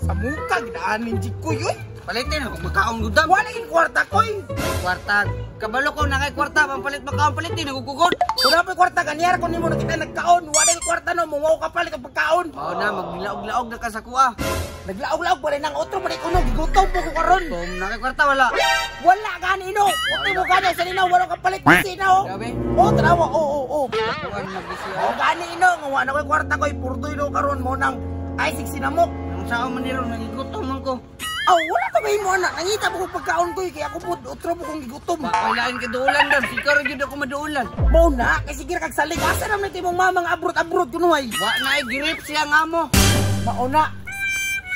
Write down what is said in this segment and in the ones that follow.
Sa muka gidaanin jig ko yun. Palitin ako makaon gudam. Wala yung kwarta ko eh. Kwarta. Kabalo ko na kay kwarta pampalit makaon palitin nagugugod. Kung na kwarta ganiyar ko nimo nakita nagkaon. Wala yung kwarta no, muwaw ka palit ang pagkaon. Mao na maglaog-laog na ka sa kuha. Naglaog-laog pa rin ang otro pa rin kuno gigutom po ko karon. Tom na kay kwarta wala. Wala gani no. Utay mo gani sa nina wala ka palit kasi na oh. Grabe. Oh, tanawa. Oh. Kuan magisi. Oh, gani ino nga wala koy kwarta koy purdoy no karon mo nang ay sinamok. Ang sao man nilo nagigutom man ko. Aw, wala ka ba mo anak? Nangita po kong pagkaon ko eh, kaya ako po, otro po kong gigutom. Wala kay duulan dam, sikaw ra gyud ako maduulan. Mao na, kay sige kag salig. Asa naman ito imong mamang abroad-abroad kunuhay? Wa na ay girip siya nga mo. Mao na.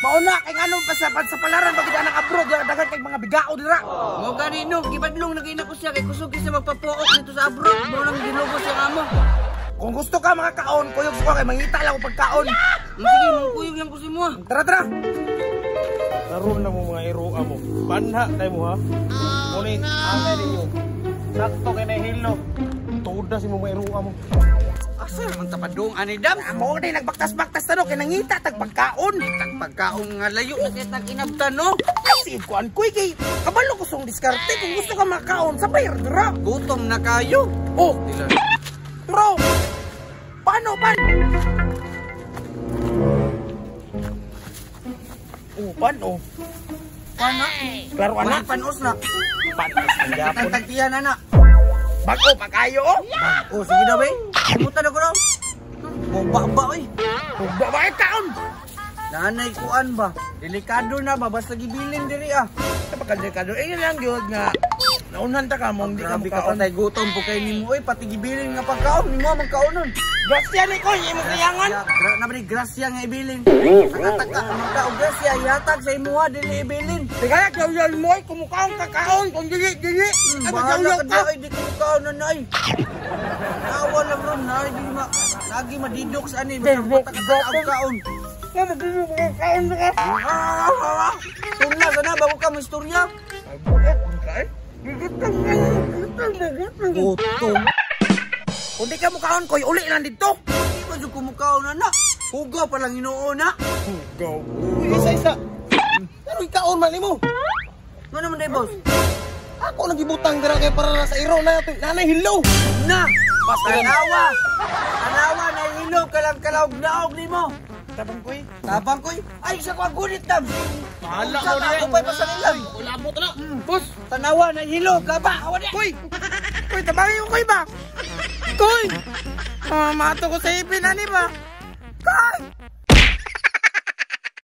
Mao na, kay nganong pa sa palaran pag kita ng abroad, daghan kay mga bigao dira. Mo gani no, gibadlong na ko siya kay kusog siya magpapuok dito sa abroad. Mo nang gilugo siya nga mo. Kung gusto ka mga kaon, kuyog ko kay mangita lang ko pagkaon. Sige, mangkuyog lang ko si mo. Tara, tara. Karon na mo mga iroa mo. Banha tayo mo ha. Ngunit, ame ninyo. Sakto kay nahilo. Tuod na si mo mga iroa mo. Asa naman tapadong ani dam? Mo na nagbaktas-baktas na no, kay nangita tag pagkaon. Tag pagkaon nga layo na kay tag inabtan no. Ay sige kuan koy kay kabalo ko song diskarte kung gusto ka makaon sabay dira. Gutom na kayo. Oh, bro. Paano pan? Oh, paano? Paano? Klaro ana. Panos na. Panos ang yapon. Tagtiyan na na. Bago pa kayo oh. Oh, sige daw eh. Kumuta na ko raw. Bumba-ba oy. Bumba ba kaon? Nanay kuan ba? Delikado na ba? Basta gibilin diri ah. Kapag delikado, eh lang gyud nga. Naunhan ta ka mo, hindi ka Grabe ka makaon. patay gutom po kay nimo oy, pati gibilin nga pagkaon nimo magkaonon. Grasya ni ko, imo kayangan. Na ba grasya nga ibilin. Taka-taka ang ka og grasya ihatag sa imuha dili ibilin. Tigaya kay mo ay kumukaon ka kaon kung dili dili. Ano Bahala ka di ay di ko mukaon na nay. Awa lang ron na di ma lagi madidok sa ani basta pataka og kaon. Kaon ka. Tungna sana bago ka mo istorya. Gutom. Kung di ka mukaon koy uli lang dito. Di ba jud kumukaon na na? Hugaw pa lang hinuon na. Hugaw. Isa-isa. Pero ikaon man nimo. Ano naman day boss? Ako nagibutang dira kay para na sa iro na ito. Nanay hilo. Na! Basta Tanawa! Tanawa na hilo kalang kalaog naog nimo. Tabang koy. Tabang koy. Ay sa ko gunit tam. Bahala Sa mo na. ako pa'y pasanilan. Wala mo na. Boss. Tanawa na hilo ka ba? Awa niya. Koy. Koy tabangin ko koy ba? Koy. Mato ko sa ipin ani ba? Koy.